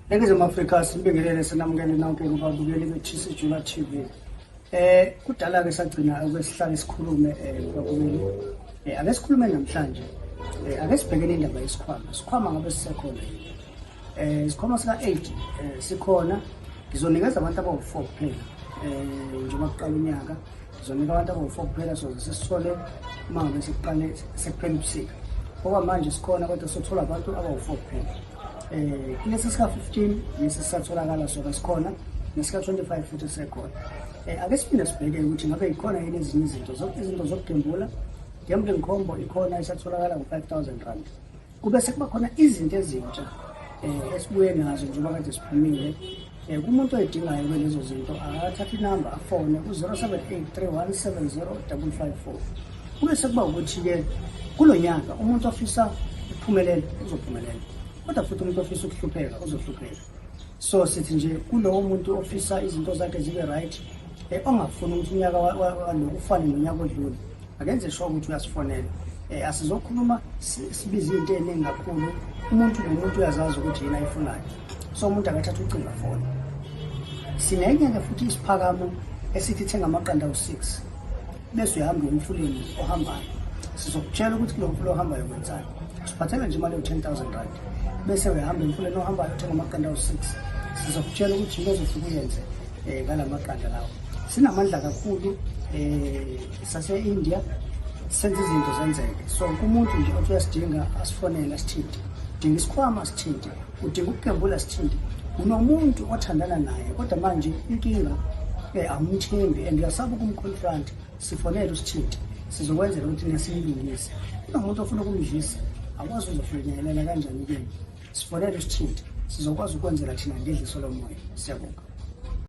Ningizimu Afrika, sibingelele, sinamukele nonke kubabukeli be-TC Jula TV. Kudala ke sagcina ukwesihlale sikhulume babukeli. Ake sikhulume namhlanje. Ake sibhekene indaba yesikhwama. Isikhwama ngabe sisekhona yini? Isikhwama sika 8 sikhona. Ngizonikeza abantu abawu4 kuphela. Njengoba kuqala unyaka ngizonika abantu abawu4 kuphela, soze sisithole uma ngabe sekuqale sekuphela ubusika. Okwamanje sikhona, kodwa sothola abantu abawu4 kuphela. Kulesi sika 15 lesi sisatholakala sona, sikhona, nesika 25 futhi sekhona. Ake siphinde sibheke ukuthi ngabe ikhona yini ezinye izinto, zonke izinto zokugembula. Gambling combo ikhona, isatholakala ngo-R5000. Kube sekuba khona izinto ezintsha esibuye nazo njengoba kade siphumile. Kumuntu oyidingayo ke lezo zinto, akathathe inamba afone ku-078 317 0554. Kube sekuba ukuthi-ke kulo nyaka umuntu ofisa ukuphumelela uzophumelela, kodwa futhi umuntu ofisa ukuhlupheka uzohlupheka. So sithi nje kulowo muntu ofisa izinto zakhe zibe right, ongafuni ukuthi unyaka waloku ufane nonyaka odlule, akenze sure ukuthi uyasifonela. Asizokhuluma sibize into eningi kakhulu. Umuntu nomuntu uyazazi ukuthi yini ayifunayo, so umuntu akathatha ucingo afone. Sinenye-ke futhi isiphakamo esithi thenga amaqanda awu-6, bese uyahamba emfuleni ohambayo. Sizokutshela ukuthi kulo mfula ohambayo wenzani. Usiphathela nje imali ewu-R10 000, bese uyahamba emfuleni ohambayo, uthenga amaqanda awu-6. Sizokutshela ukuthi into ozofika uyenze ngala maqanda lawo. Sinamandla kakhulu sase-India, senza izinto zenzeke. So kumuntu nje othi uyasidinga, asifonele, asithinte. Udinga isikhwama, sithinte. Udinga ukugembula, sithinte. Unomuntu othandana naye, kodwa manje inkinga awumthembi and uyasaba ukumconfront, sifonele, usithinte, sizokwenzela ukuthi nesiyilungise. Kunomuntu ofuna ukumdlisa, akwazi uzofinyelela kanjani kuyena, sifonele, usithinte, sizokwazi ukwenzela thina ngedliso lomoya. Siyabonga.